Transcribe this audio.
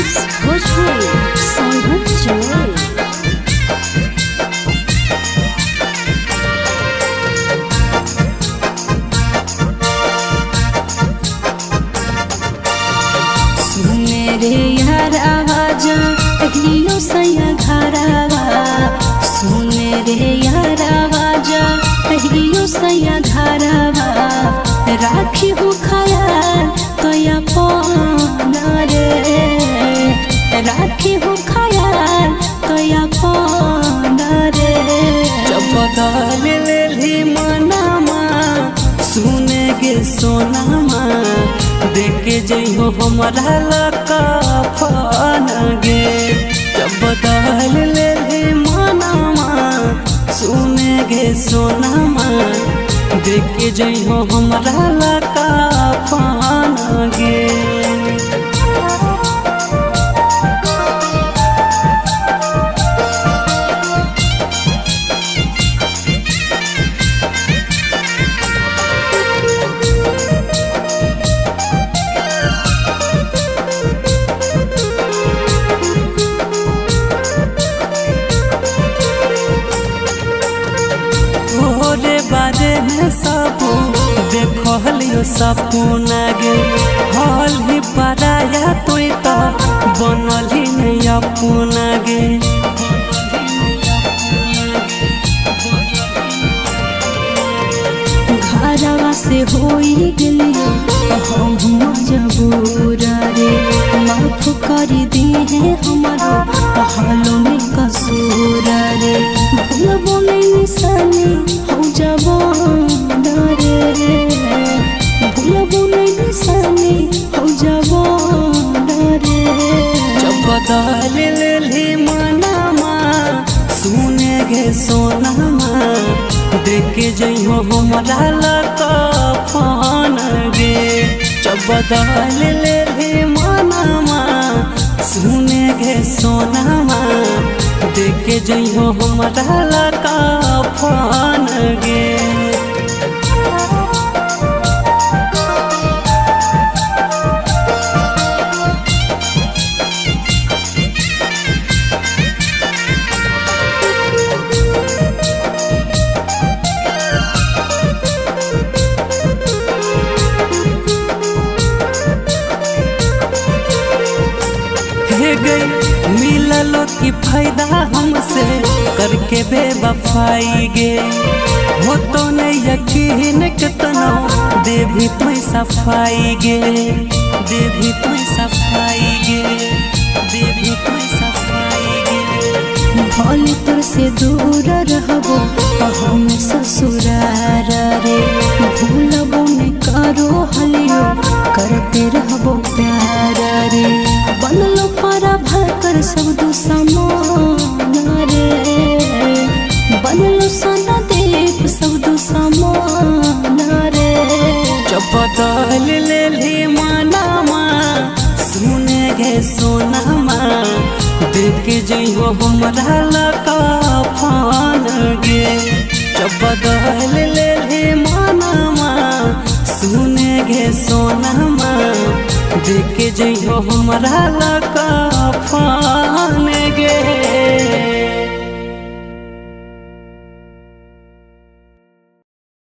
Beats Bhojpuri Sound Joy. सुने रे यार आवाज अहियो सैया घरावा। सुने रे यार आवाज अहियो सैया घरावा। राखी हो खयाल तोया पन रे। राखी हो खयाल तोया पन रे। जब बदल लेली मनामा सुने गे सोनामा देखे जइहो हमरा लकफन गे। जब बदल लेली मनामा सुने गे सोनामा देखे जइहो हमरा लकफन गे। तोरे बारे में सब देखलियो सपना गे। हल ही पराया तुई तो बनल ही नहीं अपना गे। घरवा से होई गेलियो हम मजबूर रे। माफ कर दी है हमारो हालों में कसूर रे। भूलबो नहीं निशानी हो जवान रे। भूलबो नहीं निशानी हो जवान रे। जब बदल लेली मनामा सुने गे सोनामा देखे जइहो हमरा लकफन गे। जब बदल लेली मनामा सुने गे सोनामा देखे जइहो हमरा लकफन गे। हे गई मिललो की फायदा हमसे करके बेवफाई गे। हो तो नहीं यकीन कितनो देवी पैसा फाई गे। देवी पैसा फाई गे। देवी पैसा फाई गे। भले तोर से दूर रहबो हम ससुरार रे। भूलबो नहीं करो हलियो करते रहबो प्यार रे। बनलो पारा भाकर सब दुश्मन रे। बनलो सना देव सब दुश्मन रे। जब बदल लेली मनामा सुने गे सोनामा देखे जइहो हमरा लकफन गे। जब बदल लेली मनामा सुने गे सोनामा देखे जइहो हमरा लकफन गे।